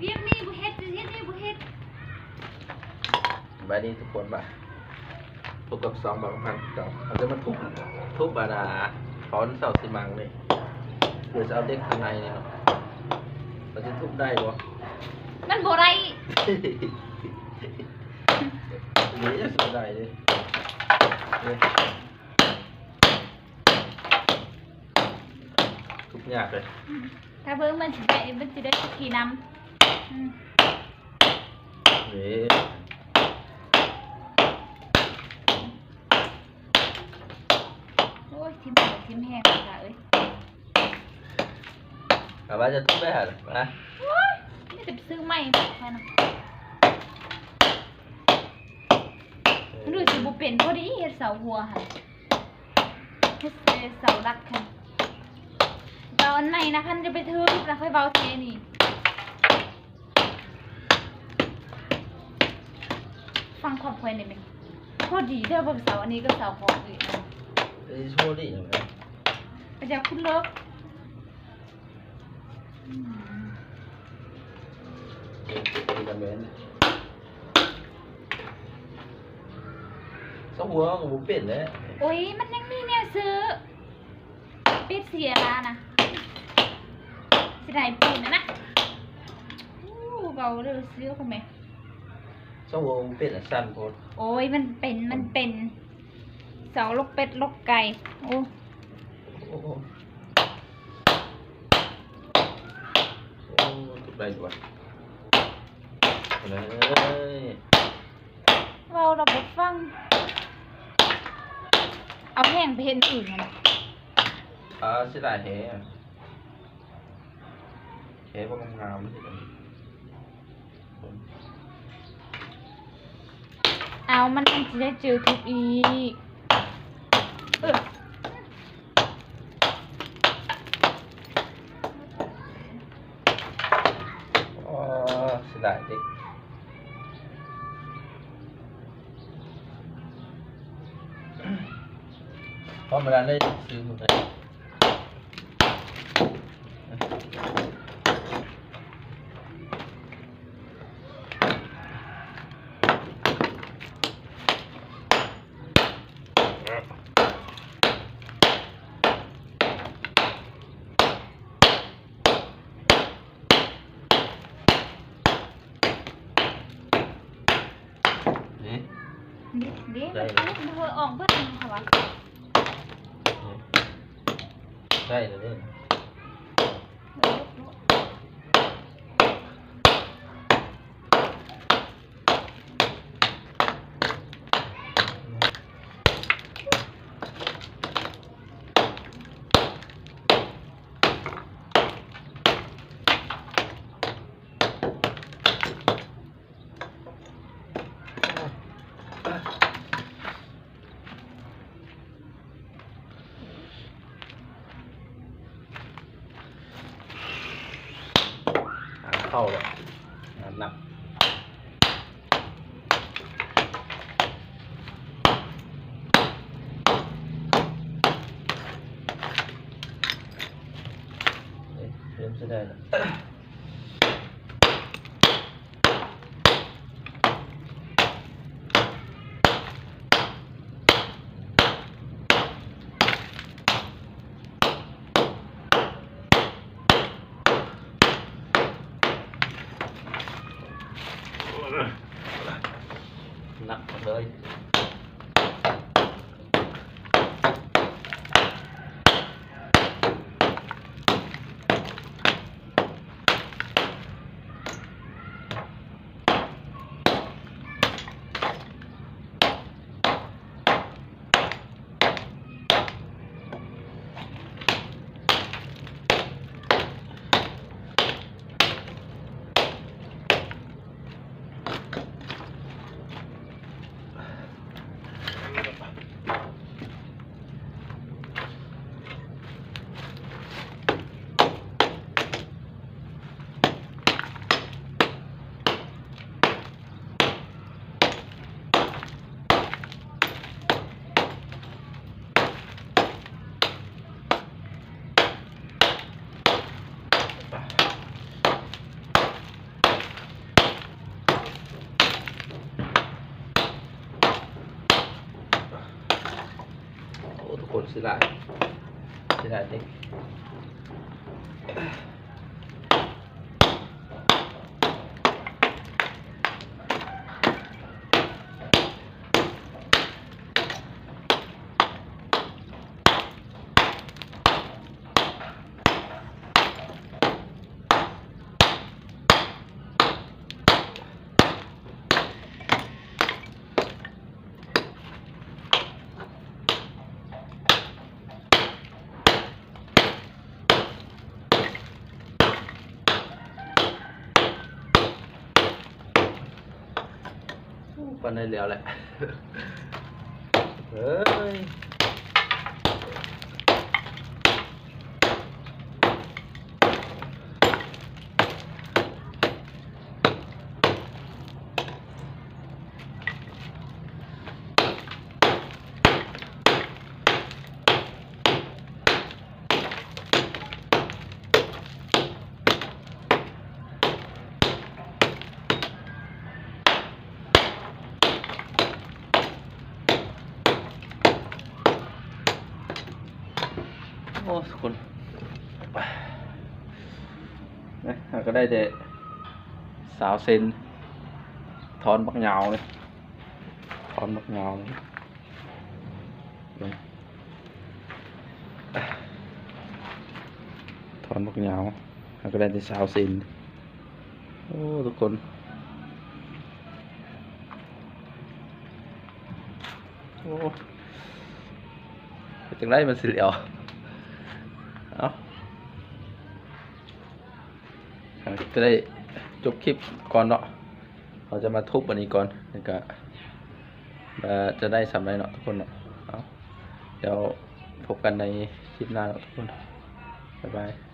ວຽກນີ້ບໍ່ເຮັດ ວຽກນີ້ບໍ່ເຮັດ. ສະບາຍດີທຸກຄົນ ມາພົບກັບຊ່ອງບ່າວຄຳພັນຄືເກົ່າ. ເຮົາຈະມາທຸບ ທຸບອັນນ່າ ຕອນເຊົ້າຊິມັງນີ້ ເພື່ອຈະເອົາເດັກຂ້າງໃນນີ້ເນາະ. ເຮົາຈະທຸບໄດ້ບໍ່? ມັນບໍ່ໄດ້. ນີ້ຍັງຊິບໍ່ໄດ້ເດ້. ທຸບຍາກເລີຍ. ຖ້າເບິ່ງມັນຊິໄດ້ ມັນຊິໄດ້ທຸບຂີ້ນຳ. ອືມ ນີ້ ໂອ້ຍ ຖິ້ມແຮງ ຖິ້ມແຮງລະເອີຍ. ກະວ່າຈະທຸບໄປຫັ້ນ ມາ ໂອ້ຍ ມີແຕ່ໄປຊື້ໃໝ່ແທ້ນະ. ມັນດູຊິບໍ່ເປັນ ພໍດີເຮັດເສົາຫົວຫັ້ນ. ເຮັດເສົາຫຼັກຫັ້ນ ເອົາອັນໃໝ່ນະ ຄັນຈະໄປຖືກນະ ຄ່ອຍເວົ້າແທ້ນີ້. ຟັງຄວາມຂ້ອຍແດ່ແມ່. ພໍດີແທ້ ເບິ່ງເສົາອັນນີ້ກັບເສົາຂອງອີກນະ. ເອີ ພໍດີນະ. ກະຢາກຄຸດເລີກ. ອືມ ເອີ ເອີ ກະແມ່ນ. ເສົາຫົວກະບໍ່ເປັນແຫຼະ. ໂອ້ຍ ມັນຍັງມີແນວຊື້. ປິດເສຍລານະ ຊິໄດ້ປູນນະ. ໂອ້ ເວົ້າເລື່ອງຊື້ຂອງແມ່. ເສົາຫົວເປັນອັນສັ້ນໂພດ. ໂອ້ຍ ມັນເປັນ ມັນເປັນເສົາລົກເປັດລົກໄກ່. ໂອ້ ໂອ້ ໂອ້ ທຸບໄດ້ຢູ່ຫວາ? ເອີຍ ເວົ້າລະບໍ່ຟັງ. ເອົາແຮງໄປເຮັດອື່ນຫັ້ນນະ. ອາ ເສຍດາຍແຮງ. ແຮງບໍ່ງາມໆ ເຮັດອັນນີ້. ເອົາ ມັນ ມັນຊິໄດ້ເຈີທຸບອີກ. ເອີ ອໍ ເສຍດາຍເດ. ພໍມາໄດ້ຊື້ມື້ໄດ້. ເດ້ ເດ້ ໄດ້ແລ້ວ ມັນເອົາອອກເບິດເລີຍ ເຂົາວ່າ ໄດ້ແລ້ວເດ້. ຫາເຂົ້າແລ້ວ ງານໜັກ. ເອີ ເລີ່ມຊິໄດ້ແລ້ວ. ໜັກເລີຍ. ໂ ເສຍດາຍ ເສຍດາຍເດັກ. ໂອ້ ປານໃດແລ້ວແຫຼະ ເອີຍ. ໂອ້ ທຸກຄົນ ນະ ເຮົາກໍໄດ້ແຕ່ຊາວເຊັນ ທ່ອນບັກຍາວເລີຍ ທ່ອນບັກຍາວເລີຍ ເບິ່ງ ທ່ອນບັກຍາວ ເຮົາກໍໄດ້ແຕ່ຊາວເຊັນ. ໂອ້ ທຸກຄົນ ໂອ້ ເຮັດຈັ່ງໃດມັນຊິແລ້ວ ເອົ້າ ຈະໄດ້ຈົບຄລິບກ່ອນເນາະ ເຮົາຈະມາທຸບອັນນີ້ກ່ອນ ແລ້ວກະ ວ່າຈະໄດ້ສ່ຳໃດເນາະ ທຸກຄົນເນາະ ເອົ້າ ດຽວພົບກັນໃນຄລິບໜ້າເນາະ ທຸກຄົນ ບາຍບາຍ.